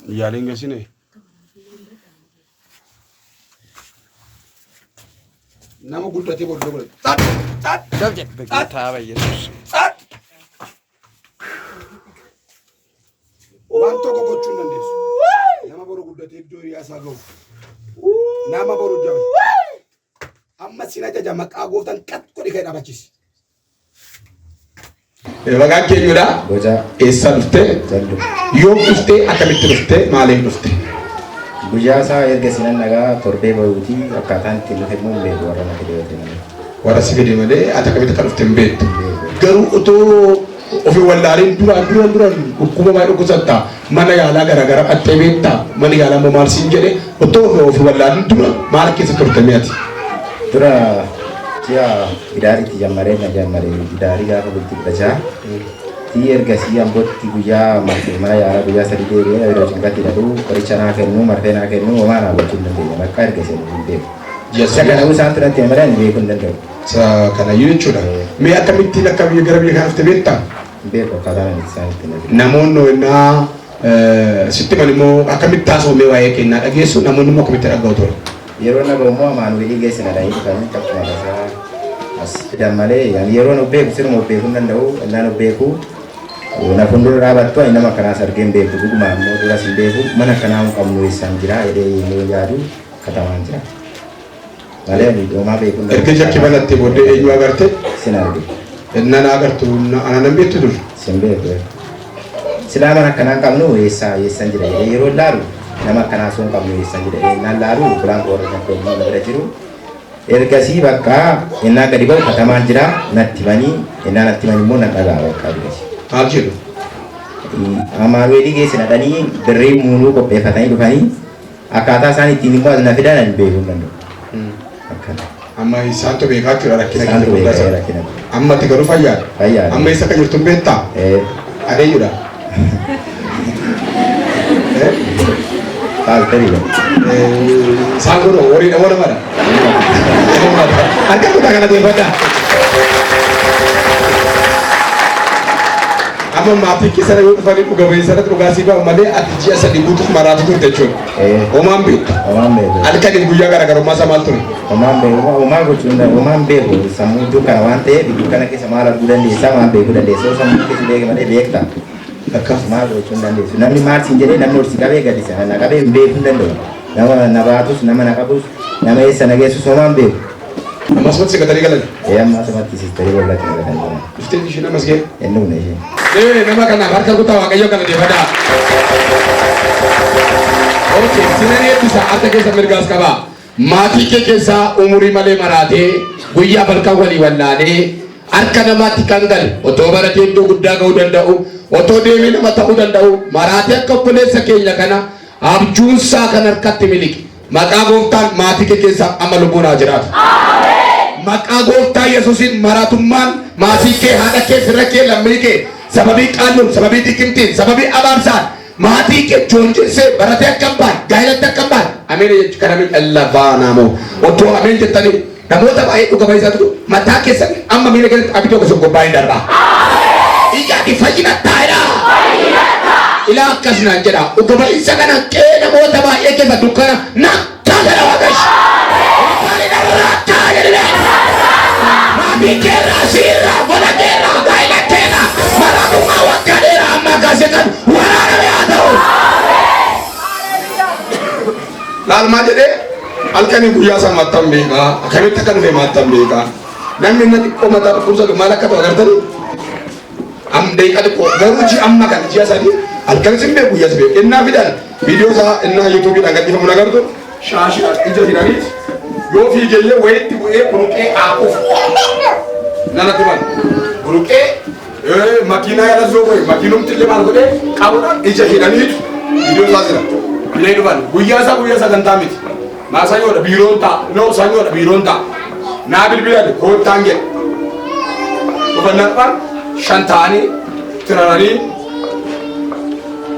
Yaaliin geessine. Nama guddatee booddee godhate. Xax! Xax! Jab jedhe በጌታ በኢየሱስ Xax! Waan tokko gochuu hin dandeessu. Nama boru guddatee iddoo hiriyaa isaa gahu. Nama boru jabe. Amma sin ajaja maqaa gooftaan qat godhi ka'ee dhaabachiisi. Maqaan keenyudha. Bocaa Eessaa dhuftee? Jaldu. Yoom dhuftee? Akkamitti dhuftee? Maaliif dhufte? Guyyaa isaa erga sinan nagaa torbee bahuutii akkaataan ittiin dhufe immoo hin beeku warra na fide yoo ta'e malee. Warra si fide malee ati akkamitti akka dhufte hin beektu. Beeku. Garuu otoo ofii wallaaliin duraan duraan duraan dhukkuba baay'ee dhukkubsatta mana yaalaa garaagaraa dhattee beektaa mana yaalaa immoo maal siin jedhe otoo ofii wallaaliin dura maal keessa turte mi'ati? Dura ji'a Hidaaritti jammaree na jammare Hidaarii gaafa bultii 16 tii ergasii Ambootti guyyaa mana yaalaa guyyaa 3 deebi'ee yeroo cinqatti hidhatu qoricha naa kennu marfee naa kennu homaa naa gochuu hin dandeenye bakka ergasii hin beeku. Ji'a Isa sadii kana isaan turatti malee ani beekuu hin danda'u. Isa kanayyuu jechuudha. Mee akkamittiin akka biyya gara biyya kana dhufte beektaa? Hin beeku akkaataan ani isaan ittiin dhufe. Namoonni ennaa sitti himan immoo akkamitti haasa'u mee waa'ee kennaa dhageessu namoonni immoo akkamitti dhaga'u ture? Yeroo dhaga'u immoo Amaanu'eelii geessina dhahii dhufanii akkuma tasaa as fidan malee ani yeroon of beeku siruma of beekuu hin danda'u innaan of beeku na fuuldura dhaabattu ani nama akkanaas argee hin beeku dhuguma immoo duras hin beeku mana akkanaa hin qabnu eessaan jira jedhee yommuu yaadu katamaan jira. Malee ani homaa beekuu hin Erga ija kee banattee booddee eenyu agarte? Sin arge. Nan agartu ana nan beektu dur. Sin beeku. Silaa mana akkanaa hin qabnu eessaa eessan jira jedhee yeroo laalu nama akkanaa osoo hin qabnu eessan jira jedhee innaan laalu obbolaan koo warra tokko immoo na bira jiru. Ergasii bakka innaan gadi ba'u katamaan jira natti himanii innaan natti himan immoo nan dhaga'a bakka ergasii. Maal jedhu? Amaanu'eelii geessina dhanii birrii muuluu qopheeffatanii dhufanii akkaataa isaan ittiin immoo as na fidan ani beekuu hin danda'u. Akkana. Amma isaantu beekaa jechuudha rakkina Isaantu keenya beekaa guddaa sana. rakkina. Amma ati garuu fayyaadha. Fayyaadha. Amma eessa akka jirtu hin beektaa? Ee. Ani eenyudha? Paasterii. Isaan kun horiidha moo namadha? Harka kutaa kana deeffadhaa. Amma maatii keessa yoo dhufanii dhuga ba'iinsa irratti dhugaa sii ba'an malee ati ji'a 3 guutuuf maraatu turte jechuudha. Homaan beektu. Homaan beeku. Halkaniif guyyaa garaagarummaa isaa maal ture? Homaan beeku. Homaa gochuu hin danda'u. Homaan beeku. Sammuu dukkana waan ta'eef dukkana keessa maal arguu dandeessa maal beekuu dandeessa. Yoo sammuu keessa beeke malee beekta. Akka. Maal gochuu hin dandeessu. Namni maal siin jedhee namni ol si qabee gadi sana na qabee hin beekuu hin danda'u. Nama na baatus nama na qabus nama eessa na geessus homaan beeku. Amma asumatti si gatanii galan. Ee amma asumatti siistarii wallatti na gatanii galan. Dhuftee isheen ammas ga'e. Hin dhufne isheen. Ee nama kanaaf harka kutaa Waaqayyoo kana deefadaa. Okay, sinan eebbisa harka keessa mirgaas qabaa. Maatii kee keessaa umurii malee maraatee guyyaa balkan walii wallaalee harka namaatti kan gale otoo baratee iddoo guddaa ga'uu danda'u otoo deemee nama ta'uu danda'u maraatee akka obboleessa keenya kana abjuunsaa kan harkatti miliqe maqaa gooftaan maatii kee keessaa amma lubbuun haa jiraatu. Maqaa gooftaa Yesuusiin maraatummaan maatii kee haadha kee fira kee lammii kee sababii qaalluun sababii diqimtiin sababii abaarsaan maatii kee joonjessee baratee akka hin baane gaa'elatti akka hin baane ameen jechuun kana min dhallavaanaamoo otoo ameen jettanii namoota baay'ee dhuga baay'isaatu mataa keessan amma miila keessatti abidda gosa gobbaa hin darbaa. Iyyaati fayyina taa'edha. Ilaa akkas naan jedha dhuga ba'iinsa kana qe'ee namoota baay'ee keessa dukkana nakkaa jedha Waaqayyo. Rakkaa jedhee. Maatii keerraa siirraa mana keerraa gaa'ela keerraa maraatummaa waggaa dheeraa amma kaasee kan waraaname haa ta'u. Laal maal jedhee halkanii guyyaa isaa maattan beekaa akkamitti akka dhufe maattan beekaa namni inni xiqqoo mataa dhukkubsatu maal akka ta'u agartanii am daqiiqaa xiqqoo garuu ji'a amma kana ji'a 3 halkan sin beeku guyyaa si beeku innaa fidan viidiyoo isaa innaa yuutuubiidhaan gadhiifamu agartu shaashii ija hidhaniit yoo fiigellee wayitti bu'ee buruqee aaquuf nanatti bana buruqee makiinaa yaala zoo godhe makiinumti illee maal godhee qabuudhaan ija hidhaniitu viidiyoo isaa jira illee dhufan guyyaa isaa guyyaa sagantaa miti maa sanyoodha biiroon ta'a noo sanyoodha biiroon ta'a naa bilbilan koottaan jedhe dhufan na dhufan 5 ta'anii tiraranii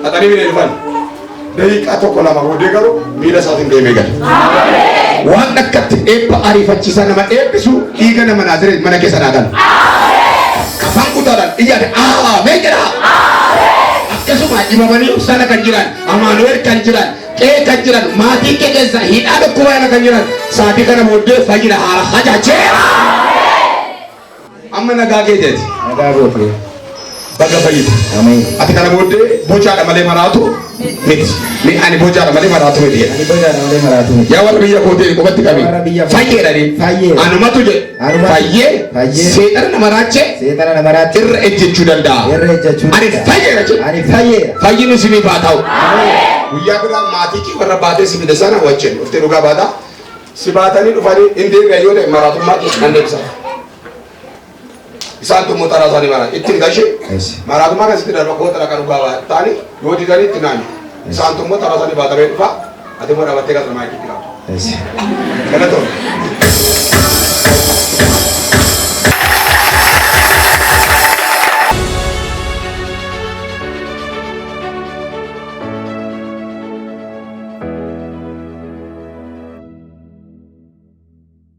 dhaqanii bira dhufan daqiiqaa 1 2 booddee garuu miila isaatiin deemee gale. Waan akkatti eebba ariifachiisaa nama eebbisu dhiiga nama Naazireet mana keessa naa gala. Afaan guddaadhaan iyyaate aameen jedha. Akkasuma dhibamanii ibsana kan jiran, Amaanu'el kan jiran, qe'ee kan jiran, maatii kee keessa hidhaa dhukkubaa irra kan jiran, sa'aatii kana booddee fayyina haara hajajeera. Amma nagaa keeteeti. Nagaa goote. Baga fayyite. Ameen. Ati kana booddee bocaadha malee maraatu miti. Mi ani bocaadha malee maraatu miti jedha. Ani bocaadha malee maraatu miti. Yaa warra biyya kootii qubatti qabi. Yaa warra biyya kootii. Fayyeedhani. Fayyeedha. Anumatu jedhe. Anumatu. Fayyee. Fayyee. Seexana nama raachee Seexana nama raachee. irra ejjechuu danda'a. Irra ejjechuu Ani danda'a. fayyeera jedhe. Ani fayyeera. Fayyinni isiniif haa ta'u. Guyyaa biraa maatii kee warra baatee si fide sana wajjin dhuftee dhugaa baataa. Si baatanii dhufanii hin deebi'an yoo ta'e maraatummaa kee nan deebisa. Isaan tummoo taraa isaanii mara ittiin gashe maraatummaa kan sitti darba koo tara kan dhugaa ta'anii yoo didanii itti naani. Isaan tummoo taraa isaanii baatamee dhufa ati immoo dhaabattee kan namaa itti qabdu. Galatoon.